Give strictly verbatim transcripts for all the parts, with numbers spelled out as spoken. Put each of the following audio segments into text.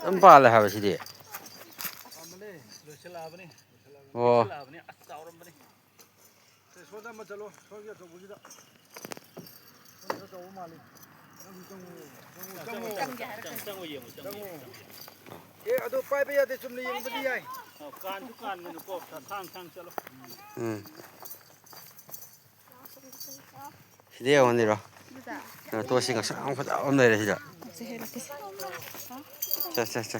ꯑꯗꯨꯝ ꯄꯥꯜꯂꯦ ꯍꯥꯏꯕ ꯁꯤꯗꯤ꯫ ꯄꯥꯟꯕꯅꯦ, ꯂꯣꯏꯁꯤꯜꯂꯛꯑꯕꯅꯤ꯫ ꯑꯣ꯫ ꯂꯣꯏꯁꯤꯜꯂꯛꯑꯕꯅꯤ꯫ ꯑꯁ, ꯆꯥꯎꯔꯝꯕꯅꯤ꯫ ꯁꯦ, ꯁꯣꯝꯗ ꯑꯃ ꯆꯠꯂꯣ, ꯁꯣꯝꯒꯤ ꯑꯆꯧꯕꯁꯤꯗ꯫ ꯁꯣꯝꯗ ꯑꯆꯧꯕ ꯃꯥꯜꯂꯤ꯫ ꯆꯪꯉꯨ, ꯆꯪꯉꯨ, ꯆꯪꯉꯨ, ꯆꯪꯉꯨ꯫ ꯆꯪꯉꯨ, ꯌꯦꯡꯉꯨ, ꯆꯪꯉꯨ, ꯆꯪꯉꯨ꯫ ꯑꯦ, ꯑꯗꯨ ꯄꯥꯏꯕ ꯌꯥꯗꯦ, ꯆꯨꯝꯅ ꯌꯦꯡꯕꯗꯤ ꯌꯥꯏ꯫ ꯑ, ꯀꯥꯟꯁꯨ ꯀꯥꯟꯕꯅꯤꯀꯣ, ꯁꯥꯡ ꯁꯥꯡ ꯆꯠꯂꯣ꯫ ꯎꯝ꯫ ꯁꯤꯗ ꯌꯦꯡꯉꯣꯅꯦꯔꯣ꯫ ꯇꯣꯁꯤ ꯉꯁꯥꯡ ꯐꯖꯕ ꯑꯃ ꯂꯩꯔꯦ ꯁꯤꯗ꯫ ꯁꯦ, ꯁꯦ, ꯁꯦ꯫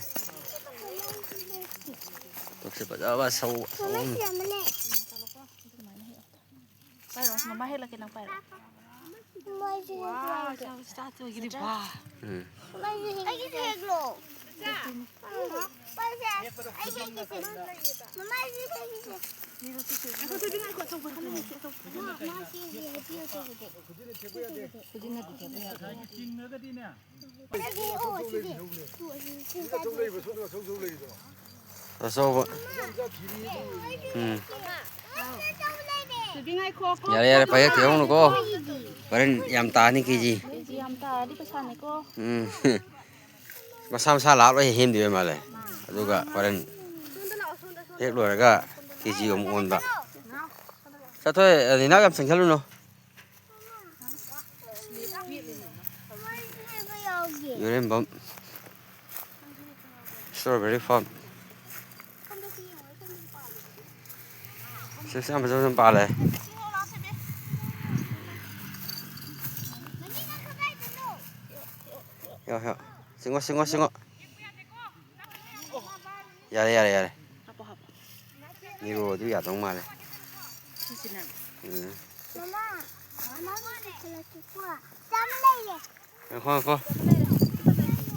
ꯇꯣꯁꯤ ꯐꯖꯕ ꯁꯧ-, ꯁꯧ ꯑꯃ꯫ ꯄꯥꯏꯔꯣ, ꯃꯃꯥ ꯍꯦꯛꯂꯛꯀꯦ, ꯅꯪ ꯄꯥꯏꯔꯣ꯫ ꯋꯥ, ꯆꯥꯎ-, ꯆꯥꯎ-, ꯆꯥꯎ-, ꯆꯥꯎ-, ꯆꯥꯎ-, ꯆꯥꯎ-, ꯎꯝ꯫ ꯑꯩꯒꯤꯁꯨ ꯍꯦꯛꯂꯣ꯫ ꯄꯥꯏꯁꯦ, ꯑꯩꯒꯤꯁꯦ꯫ ꯃꯃꯥꯏꯁꯦ ꯍꯦꯛꯂꯤꯁꯦ꯫ ꯃꯥ, ꯃꯥ ꯁꯤꯁꯦ ꯍꯦꯛꯄꯤꯌꯣ ꯇꯧꯕꯗꯤ꯫ ꯆꯤꯡꯉꯒꯗꯤꯅꯦ꯫ ꯁꯤꯗꯤ, ꯑꯣ, ꯁꯤꯗꯤ꯫ ꯇꯨ, ꯑꯁꯤ, ꯁꯤ ꯁꯥꯏꯁꯦ꯫ ꯑꯆꯧꯕ꯫ ꯎꯝ꯫ ꯁꯤꯗꯤ ꯉꯥꯏꯈꯣ, ꯀꯣ, ꯌꯥꯔꯦ, ꯌꯥꯔꯦ, ꯀꯣ, ꯄꯥꯏꯍꯦꯛ ꯇꯧꯍꯧꯅꯨꯀꯣ꯫ ꯍꯣꯔꯦꯟ ꯌꯥꯝ ꯇꯥꯅꯤ, ꯀꯦꯖꯤ꯫ ꯀꯦꯖꯤ ꯌꯥꯝ ꯇꯥꯔꯗꯤ ꯄꯩꯁꯥꯅꯤꯀꯣ꯫ ꯎꯝ꯫ ꯃꯁꯥ ꯃꯁꯥ ꯂꯥꯛꯑ ꯂꯣꯏ ꯍꯦꯟꯗꯣꯏ ꯃꯥꯜꯂꯦ꯫ ꯑꯗꯨꯒ ꯍꯣꯔꯦꯟ ꯍꯦꯛ ꯂꯣꯏꯔꯒ ꯀꯦꯖꯤ ꯑꯃꯨꯛ ꯑꯣꯟꯕ꯫ ꯆꯠꯊꯣꯏ, ꯅꯤꯅꯥ ꯌꯥꯝ ꯆꯪꯁꯜꯂꯨꯅꯨ꯫ ꯌꯨꯔꯦꯝꯕꯝ strawberry farm꯫ ꯁꯤꯁ ꯌꯥꯝ ꯐꯖ ꯐꯖꯅ ꯄꯥꯜꯂꯦ꯫ ꯌꯥ, ꯌꯥ꯫ ꯁꯤꯡꯉꯣ, ꯁꯤꯡꯉꯣ, ꯁꯤꯡꯉꯣ꯫ ꯌꯥꯔꯦ, ꯌꯥꯔꯦ, ꯌꯥꯔꯦ꯫ ꯍꯥꯞꯄꯣ, ꯍꯥꯞꯄꯣ꯫ ꯅꯤꯔꯣ ꯑꯗꯨ ꯌꯥꯗꯧ ꯃꯥꯜꯂꯦ꯫ ꯁꯤꯁꯤꯅ꯫ ꯎꯝ꯫ ꯃꯃꯥ, ꯃꯃꯥ, ꯑꯃ ꯄꯨꯈꯠꯂꯛꯀꯦꯀꯣ꯫ ꯆꯥꯝꯃ ꯂꯩꯔꯦ꯫ ꯉꯥꯏꯈꯣ, ꯉꯥꯏꯈꯣ꯫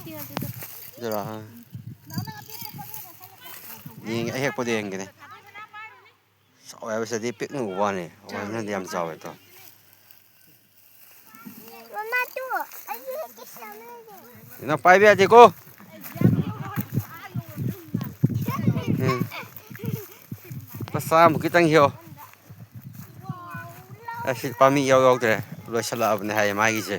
ꯁꯤ ꯑꯗꯨꯗ꯫ ꯑꯗꯨꯔꯣ? ꯑꯥ꯫ ꯌꯦꯡꯒꯦ, ꯑꯍꯦꯛꯄꯗꯣ ꯌꯦꯡꯒꯦꯅꯦ꯫ ꯆꯥꯎꯋꯦ ꯍꯥꯏꯕꯁꯤꯗꯤ ꯄꯤꯛꯅ ꯎꯕ ꯋꯥꯅꯤ꯫ ꯆꯥꯎꯋꯦ꯫ ꯋꯥꯡꯅꯗꯤ ꯌꯥꯝ ꯆꯥꯎꯋꯦ ꯇꯣ꯫ ꯃꯃꯥ, ꯇꯨ, ꯑꯩꯒꯤ ꯍꯦꯛꯀꯦ ꯁꯤ ꯑꯃ ꯂꯩꯔꯦ꯫ ꯏꯅꯥꯎ, ꯄꯥꯏꯕ ꯌꯥꯗꯦꯀꯣ꯫ ꯎꯝ꯫ ꯂꯨꯄꯥ ꯆꯥꯝꯃꯨꯛ ꯈꯤꯇꯪ ꯍꯦꯛꯑꯣ꯫ ꯑꯁꯤ ꯄꯥꯝꯕꯤ ꯏꯌꯥꯎ ꯌꯥꯎꯗ꯭ꯔꯦ꯫ ꯂꯣꯏꯁꯤꯜꯂꯛꯑꯕꯅꯦ ꯍꯥꯏꯌꯦ ꯃꯥꯒꯤꯁꯦ꯫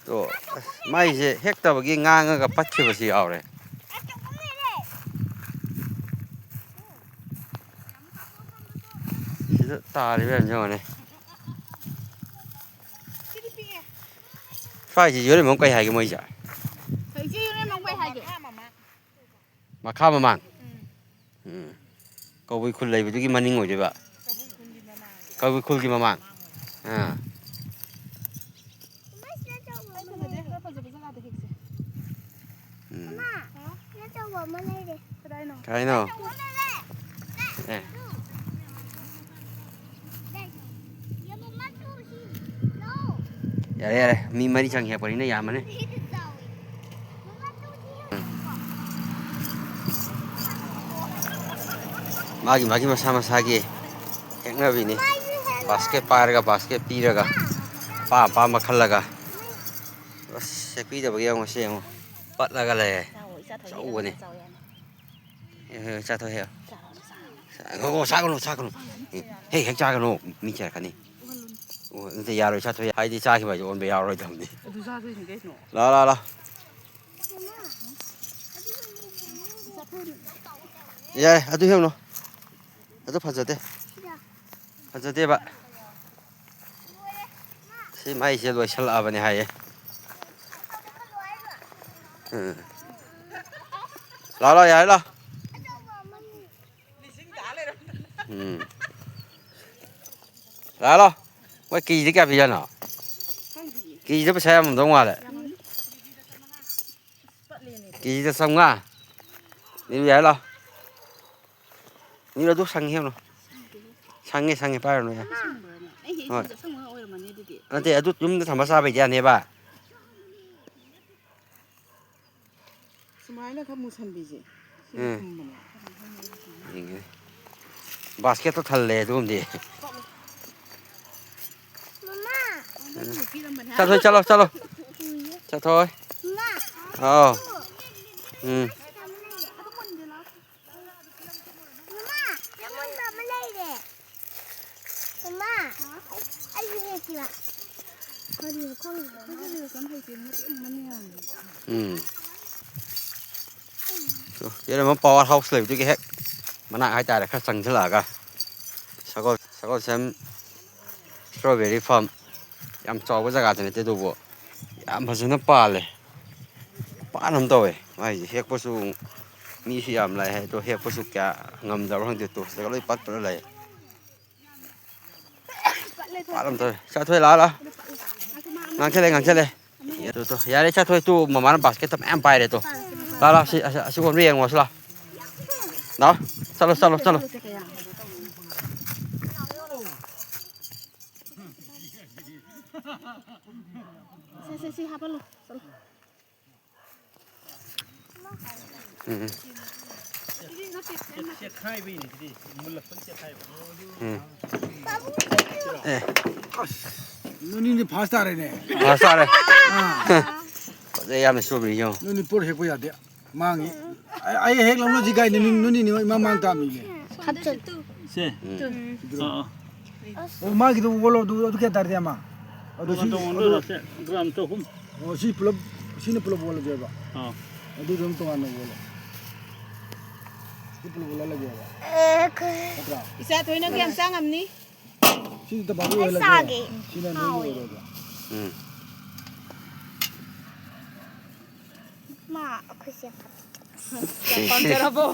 ꯑꯗꯣ, ꯑꯁ, ꯃꯥꯒꯤꯁꯦ ꯍꯦꯛꯇꯕꯒꯤ ꯉꯥꯡꯉꯒ ꯄꯠꯈꯤꯕꯁꯨ ꯌꯥꯎꯔꯦ꯫ ꯇꯥꯔꯤꯕ ꯃꯌꯥꯝꯁꯦ ꯌꯦꯡꯉꯣꯅꯦ꯫ ꯁ꯭ꯋꯥꯏꯁꯦ ꯌꯣꯜꯂꯤꯕ ꯀꯩ ꯍꯥꯏꯒꯦ ꯃꯣꯏꯁꯦ? ꯏꯆꯦ ꯌꯣꯜꯂꯤꯕ ꯀꯩ ꯍꯥꯏꯒꯦ? ꯃꯈꯥ ꯃꯃꯥꯡ? ꯎꯝ꯫ ꯎꯝ꯫ ꯀꯕꯨꯏ ꯈꯨꯜ ꯂꯩꯕꯗꯨꯒꯤ ꯃꯅꯤꯡ ꯑꯣꯏꯗꯣꯏꯕ? ꯀꯕꯨꯏ ꯈꯨꯜꯒꯤ ꯃꯃꯥꯡ꯫ ꯑꯥ꯫ ꯐꯖꯗꯦ, ꯈꯔ ꯐꯖꯕ ꯖꯒꯥꯗ ꯍꯦꯛꯁꯦ꯫ ꯎꯝ꯫ ꯍꯥ? ꯀꯗꯥꯏꯅꯣ? ꯀꯥꯏꯅꯣ? ꯑꯦ꯫ ꯌꯥꯔꯦ, ꯌꯥꯔꯦ꯫ ꯃꯤ ꯃꯔꯤ ꯆꯪꯉꯦ ꯍꯦꯛꯄꯅꯤꯅ ꯌꯥꯝꯃꯅꯤ꯫ ꯃꯥꯒꯤ, ꯃꯥꯒꯤ ꯃꯁꯥ ꯃꯁꯥꯒꯤ ꯍꯦꯛꯅꯕꯤꯅꯤ꯫ ꯕꯥꯁꯀꯦꯠ ꯄꯥꯏꯔꯒ, ꯕꯥꯁꯀꯦꯠ ꯄꯤꯔꯒ, ꯑꯄꯥꯝ ꯑꯄꯥꯝꯕ ꯈꯜꯂꯒ꯫ ꯑꯁ, ꯍꯦꯛꯄꯤꯗꯕꯒꯤ ꯌꯦꯡꯉꯣ, ꯁꯤ ꯌꯦꯡꯉꯣ꯫ ꯄꯠꯂꯒ ꯂꯩꯔꯦ꯫ ꯆꯥꯎꯋꯣ, ꯏꯆꯥ ꯊꯣꯏꯕꯤ, ꯑꯆꯧꯕꯅꯦ꯫ ꯆꯥꯎ ꯌꯥꯅꯤ꯫ ꯑꯦ, ꯆꯥꯊꯣꯛꯑꯦ꯫ ꯆꯥꯔꯣ, ꯆꯥꯔꯣ꯫ ꯆꯥꯒꯅꯨ, ꯆꯥꯒꯅꯨ, ꯆꯥꯒꯅꯨ꯫ ꯍꯦꯛ, ꯍꯦꯛ ꯆꯥꯒꯅꯨ, ꯃꯤ ꯆꯦꯜꯂꯛꯀꯅꯤ꯫ ꯑꯣ, ꯅꯠꯇꯦ, ꯌꯥꯔꯣꯏ, ꯆꯥꯊꯣꯛꯑꯦ꯫ ꯍꯥꯏꯗꯤ ꯆꯥꯈꯤꯕ ꯍꯥꯏꯁꯦ ꯑꯣꯟꯕ ꯌꯥꯔꯔꯣꯏꯗꯕꯅꯤ꯫ ꯑꯗꯨ ꯆꯥꯗꯣꯏꯅꯤ ꯀꯩꯅꯣ꯫ ꯂꯥ, ꯂꯥ, ꯂꯥ꯫ ꯌꯥꯔꯦ, ꯑꯗꯨ ꯍꯦꯛꯎꯅꯨ꯫ ꯑꯗꯨ ꯐꯖꯗꯦ꯫ ꯐꯖꯗꯦꯕ꯫ ꯁꯤ ꯃꯩꯁꯦ ꯂꯣꯏꯁꯜꯂꯛꯑꯕꯅꯦ ꯍꯥꯏꯌꯦ꯫ ꯎꯝ꯫ ꯂꯥꯎ, ꯂꯥꯎ, ꯌꯥꯔꯦ, ꯂꯥꯎ꯫ ꯎꯝ꯫ ꯂꯥꯎ, ꯂꯥꯎ꯫ ꯃꯣꯏ ꯀꯦꯖꯤꯗ ꯀꯌꯥ ꯄꯤꯖꯥꯠꯅꯣ? ꯈꯪꯗꯤꯌꯦ꯫ ꯀꯦꯖꯤꯗ ꯄꯩꯁꯥ ꯌꯥꯝꯃꯝꯗꯧ ꯃꯥꯜꯂꯦ꯫ ꯌꯥꯝꯃꯝꯅꯤ꯫ ꯄꯠꯂꯦꯅꯦ꯫ ꯀꯦꯖꯤꯗ ꯆꯥꯝꯃꯉꯥ꯫ ꯅꯤꯔꯨ ꯌꯥꯔꯦ, ꯂꯥꯎ꯫ ꯅꯤꯔꯨ ꯑꯗꯨ ꯁꯪꯉꯦ ꯌꯦꯡꯉꯨ꯫ ꯁꯪꯉꯦ, ꯁꯪꯉꯦ, ꯄꯥꯏꯔꯨꯅꯨ, ꯌꯥꯔꯦ꯫ ꯑꯁꯪꯕꯔꯅꯦ? ꯑꯩ ꯍꯦꯛ ꯍꯣꯏ꯫ ꯁꯤꯁꯦ ꯑꯁꯪꯕ ꯑꯣꯏꯔꯝꯃꯅꯤ ꯑꯗꯨꯗꯤ꯫ ꯅꯠꯇꯦ, ꯑꯗꯨ ꯌꯨꯝꯗ ꯊꯝꯕ ꯆꯥꯕꯩꯗꯤ ꯌꯥꯅꯦꯕ꯫ ꯁꯨꯃꯥꯏꯅ ꯈꯔ ꯃꯨꯁꯟꯕꯤꯁꯦ꯫ ꯁꯤꯅ ꯎꯝ꯫ ꯊꯨꯝꯕꯅꯦ꯫ ꯌꯦꯡꯒꯦ꯫ ꯕꯥꯁꯀꯦꯠꯇꯣ ꯊꯜꯂꯦ ꯑꯗꯨꯒꯨꯝꯗꯤ꯫ ꯃꯃꯥ꯫ ꯆꯠꯊꯣꯏ, ꯆꯠꯂꯣ, ꯆꯠꯂꯣ꯫ ꯆꯠꯊꯣꯏ꯫ ꯃꯃꯥ꯫ ꯑꯥꯎ꯫ ꯎꯝ꯫ ꯃꯃꯥ, ꯂꯦꯃꯟ ꯑꯃ ꯂꯩꯔꯦ꯫ ꯃꯃꯥ, ꯑꯩ, ꯑꯩꯁꯨ ꯍꯦꯛꯁꯤꯔꯥ? ꯀꯔꯤꯅꯣ ꯈꯪꯗꯦ꯫ ꯎꯝ꯫ ꯌꯦꯔꯨꯝ ꯑꯃ ꯄꯋꯥꯔ ꯍꯥꯎꯁ ꯂꯩꯕꯗꯨꯒꯤ ꯍꯦꯛ ꯃꯅꯥꯛ ꯍꯥꯏꯇꯥꯔꯦ, ꯈꯔ ꯆꯪꯁꯤꯜꯂꯛꯑꯒ ꯁꯒꯣꯜ, ꯁꯒꯣꯜ ꯒꯣꯁꯦꯝ strawberry farm꯫ ꯌꯥꯝ ꯆꯥꯎꯕ ꯖꯒꯥꯗꯤ ꯅꯠꯇꯦ, ꯑꯗꯨꯕꯨ ꯌꯥꯝ ꯐꯖꯅ ꯄꯥꯜꯂꯦ꯫ ꯄꯥꯟ ꯑꯃ ꯇꯧꯋꯦ꯫ ꯃꯥꯏꯁꯦ ꯍꯦꯛꯄꯁꯨ ꯃꯤꯁꯨ ꯌꯥꯝ ꯂꯥꯛꯑꯦ ꯍꯥꯏ, ꯑꯗꯣ ꯍꯦꯛꯄꯁꯨ ꯀꯌꯥ ꯉꯝꯗꯕ꯭ꯔꯥ ꯈꯪꯗꯦ꯫ ꯇꯨ ꯁꯤꯗꯒ ꯂꯣꯏ ꯄꯠꯇꯅ ꯂꯩ꯫ ꯄꯥꯠ ꯑꯃ ꯇꯧꯔꯦ꯫ ꯆꯥꯊꯣꯏ, ꯂꯥꯛꯑꯣ, ꯂꯥꯛꯑꯣ꯫ ꯉꯥꯡꯁꯜꯂꯦ, ꯉꯥꯡꯁꯜꯂꯦ꯫ ꯇꯨ, ꯇꯨ, ꯌꯥꯔꯦ, ꯆꯥꯊꯣꯏ꯫ ꯇꯨ, ꯃꯃꯥꯅ basket ꯇ ꯃꯌꯥꯝ ꯄꯥꯏꯔꯦ, ꯇꯨ꯫ ꯂꯥꯛꯑꯣ, ꯂꯥꯛꯑꯣ, ꯑꯁꯤ, ꯑꯁꯤ, ꯑꯁꯤ ꯑꯣꯟꯕ ꯌꯦꯡꯉꯣ, ꯑꯁꯤ ꯂꯥꯛꯑꯣ꯫ ꯂꯥꯛꯑꯣ, ꯆꯠꯂꯣ, ꯆꯠꯂꯣ, ꯆꯠꯂꯣ꯫ ꯁꯦ, ꯁꯦ, ꯁꯤ ꯍꯥꯞꯍꯜꯂꯣ꯫ ꯆꯠꯂꯣ꯫ ꯎꯝ꯫ ꯆꯦꯛꯈꯥꯏꯕꯩꯅꯦ ꯁꯤꯗꯤ, ꯃꯨꯜꯂꯛꯄꯒꯤ ꯆꯦꯛꯈꯥꯏꯕ꯫ ꯎꯝ꯫ ꯑꯦ꯫ ꯑꯁ, ꯅꯣꯏꯅꯤꯗꯤ first ꯇꯥꯔꯦꯅꯦ꯫ First ꯇꯥꯔꯦ꯫ ꯑꯥ꯫ ꯐꯖꯩ ꯌꯥꯝꯅ strawberry ꯌꯦꯡꯉꯣ꯫ ꯅꯣꯏꯅꯤ ꯄꯣꯠ ꯍꯦꯛꯄ ꯌꯥꯗꯦ꯫ ꯃꯥꯡꯉꯤ꯫ ꯑꯩ, ꯑꯩ ꯍꯦꯛ ꯂꯧꯅꯁꯤ ꯀꯥꯏꯅ ꯅꯣꯏ, ꯅꯣꯏꯅꯤꯅꯦ ꯏꯃꯥꯡ ꯃꯥꯡ ꯇꯥꯃꯤꯅꯦ꯫ ꯁꯦ꯫ ꯎꯝ꯫ ꯑꯥ, ꯑꯥ꯫ ꯑꯣ, ꯃꯥꯒꯤꯗꯣ ꯑꯣꯜꯂꯣ, ꯑꯗꯨ, ꯑꯗꯨ ꯀꯌꯥ ꯇꯥꯔꯗꯤ ꯑꯃ? ꯑꯗꯨ ꯁꯤ, ꯇꯣꯉꯥꯟ ꯑꯗꯨ ꯇꯣꯉꯥꯟ ꯇꯧꯔꯁꯦ, gram ꯆꯍꯨꯝ꯫ ꯑꯣ, ꯁꯤ ꯄꯨꯂꯞ, ꯁꯤꯅ ꯄꯨꯂꯞ ꯑꯣꯜꯂꯒꯦꯕ꯫ ꯑꯥ꯫ ꯑꯗꯨꯗꯣ ꯑꯗꯨꯝ ꯇꯣꯉꯥꯟꯅ ꯑꯣꯜꯂꯣ꯫ ꯁꯤ ꯄꯨꯂꯞ ꯑꯣꯜꯍꯜꯂꯒꯦꯕ꯫ ꯅꯠꯇ꯭ꯔꯥ? ꯏꯆꯥ ꯊꯣꯏꯅ ꯌꯥꯝ ꯆꯥ ꯉꯝꯅꯤ꯫ ꯁꯤꯗꯤ ꯇꯕꯥꯕꯨ ꯑꯣꯏꯍꯜꯂꯒꯦ꯫ ꯆꯥꯒꯦ꯫ ꯁꯤꯅ ꯅꯣꯏꯒꯤ ꯍꯥꯎꯋꯦ꯫ ꯑꯣꯏꯔꯣꯕ꯫ ꯎꯝ꯫ ꯃꯥ, ꯑꯩꯈꯣꯏꯁꯦ ꯌꯥꯝ ꯄꯥꯝꯖꯔꯕꯣ?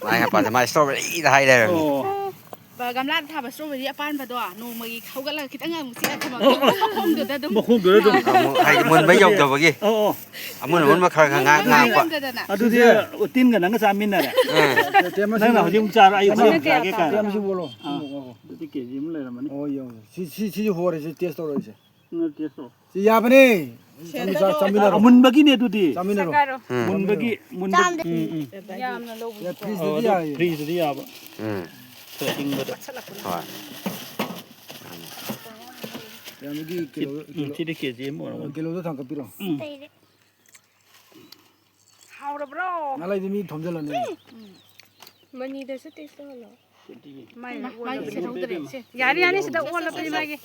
ꯃꯥ ꯌꯥꯝ ꯄꯥꯝꯖ-, ꯃꯥ strawberry ꯗ ꯍꯥꯏ ꯂꯩꯔꯝꯃꯤ꯫ ꯑꯣ꯫ ꯕ-, ꯒꯝꯂꯥꯗ ꯊꯥꯕ strawberry ꯑꯄꯥꯟꯕꯗꯣ ꯅꯣꯡꯃꯒꯤ ꯍꯧꯒꯠꯂꯒ ꯈꯤꯇꯪ ꯑꯃꯨꯛ ꯆꯤꯛꯑ ꯊꯝꯃꯝꯃꯣ꯫ ꯑꯣ, ꯑꯣ, ꯑꯣ꯫ ꯃꯈꯣꯡꯗꯨꯗ ꯑꯗꯨꯝ꯫ ꯃꯈꯣꯡꯗꯨꯗ ꯑꯗꯨꯝ꯫ ꯑꯃꯨꯛ ꯍꯥꯏꯗꯤ ꯃꯨꯟꯕ ꯌꯧꯗꯕꯒꯤ꯫ ꯑꯣ, ꯑꯣ꯫ ꯑꯃꯨꯟ ꯑꯃꯨꯟꯕ ꯈꯔ ꯈꯔ ꯉꯥꯏꯍꯥꯛ ꯃꯨꯟꯕ ꯉꯥꯏꯍꯥꯛꯄ꯫ ꯌꯧꯗꯗꯅ꯫ ꯑꯗꯨꯗꯤ ꯎꯇꯤꯟꯒ ꯅꯪꯒ ꯆꯥꯃꯤꯟꯅꯔꯦ꯫ ꯎꯝ꯫ ꯅꯪꯅ ꯍꯧꯖꯤꯛ ꯑꯃꯨꯛ ꯆꯥꯔꯣ, ꯑꯩ ꯍꯣꯔꯦꯟ ꯑꯃꯨꯛ ꯆꯥꯒꯦ ꯀꯥꯏꯅ꯫ ꯇꯦꯝ ꯑꯁꯤ ꯄꯨꯔꯛꯑꯣ꯫ ꯑꯥ꯫ ꯑꯗꯨꯗꯤ ꯀꯦ ꯖꯤ ꯑꯃ ꯂꯩꯔꯝꯃꯅꯤ꯫ ꯑꯣ, ꯌꯦꯡꯉꯣ꯫ ꯁꯤ, ꯁꯤ, ꯁꯤꯁꯨ ꯍꯣꯔꯦ, ꯁꯤ test ꯇꯧꯔꯛꯏꯁꯦ꯫ ꯎꯝ, test ꯇꯧꯔꯣ꯫ ꯁꯤ ꯌꯥꯕꯅꯦ꯫ ꯆꯥꯃꯤ-, ꯆꯥ-, ꯆꯥꯃꯤꯟꯅꯔꯣ꯫ ꯑꯃꯨꯟꯕꯒꯤꯅꯦ ꯑꯗꯨꯗꯤ꯫ ꯆꯥꯃꯤꯟꯅꯔꯣ꯫ ꯁꯪꯒꯥꯏꯔꯣ꯫ ꯎꯝ꯫ ꯃꯨꯟꯕꯒꯤ, ꯃꯨꯟꯕ-, ꯆꯥꯝꯗ-, ꯎꯝ, ꯎꯝ꯫ ꯌꯥꯝꯅ ꯂꯧꯕ꯫ ꯌꯥ, ꯑꯧ, fridge ꯇꯗꯤ ꯑꯗꯨ ꯌꯥꯏꯌꯦ꯫ Fridge ꯇꯗꯤ ꯌꯥꯕ꯫ ꯎꯝ꯫ ꯈꯔ ꯏꯪꯕꯗ꯫ ꯄꯠꯁꯜꯂꯛꯄꯅꯦ꯫ ꯍꯣꯏ꯫ ꯌꯥꯝꯕꯒꯤ ꯀꯤꯂꯣ, ꯎꯝ, ꯀꯤꯂꯣ, ꯁꯤꯗꯤ ꯀꯦ ꯖꯤ ꯑꯃ ꯑꯣꯏꯔꯝꯒꯅꯤ꯫ ꯀꯤꯂꯣꯗ ꯊꯥꯡꯀꯠꯄꯤꯔꯣ꯫ ꯎꯝ꯫ ꯍꯥꯎꯔꯕ꯭ꯔꯣ? ꯉꯥ ꯂꯩꯗꯤ ꯃꯤ ꯊꯣꯝꯖꯤꯜꯂꯅꯤ꯫ ꯎꯝ꯫ ꯃꯅꯤꯗꯁꯨ test ꯇꯧꯍꯜꯂꯣ꯫ ꯃꯥꯏ ꯃꯥ-, ꯃꯥꯒꯤ ꯑꯣꯜꯂꯕꯅꯦ꯫ ꯁꯦꯠꯍꯧꯗ꯭ꯔꯦ꯫ ꯁꯦ, ꯌꯥꯔꯦ, ꯌꯥꯔꯦ, ꯁꯤꯗ ꯑꯣꯜꯂꯕꯅꯦ ꯃꯥꯒꯤ꯫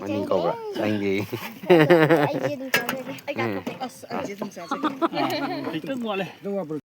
ꯃꯅꯤ ꯀꯧꯕ꯭ꯔꯥ? ꯆꯥꯅꯤꯡꯗꯦ꯫ ꯑꯩꯁꯦ ꯑꯗꯨꯝ ꯆꯥꯖꯒꯦ꯫ ꯑꯩ ꯎꯝ꯫ ꯑꯁ, ꯑꯩꯁꯦ ꯑꯗꯨꯝ ꯆꯥꯖꯒꯦ꯫ ꯈꯤꯇꯪ ꯋꯥꯠꯂꯦ꯫ ꯈꯤꯇꯪ ꯋꯥꯠꯄ꯭ꯔꯣ?